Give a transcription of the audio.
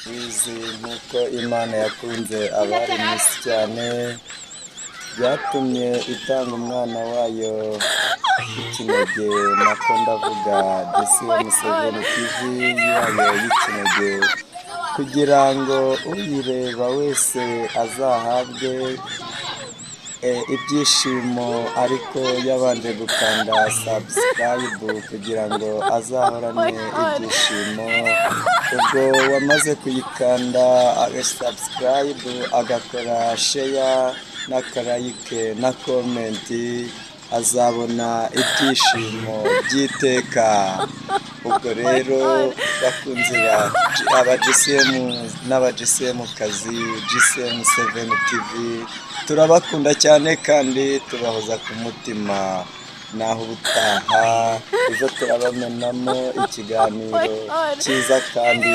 Bizi nk'uko Imana yakunze abari mu isi cyane, byatumye itanga umwana wayo w'ikinege, nako ndavuga GCM 7 TV yayo y'ikinege, kugira ngo uyireba wese azahabwe ibyishimo, ariko yabanje gukanda subscribe kugira ngo azahorane ibyishimo. Ubwo wamaze kuyikanda subscribe, agakora share n'aka like na comment, azabona ibyishimo by'iteka. Ubwo rero bakunzi ba aba GCM n'aba GCM kazi, GCM 7 TV, turabakunda cyane kandi tubahoza ku mutima. Naho ubutaha, ejo turabamenamo ikiganiro cyiza kandi.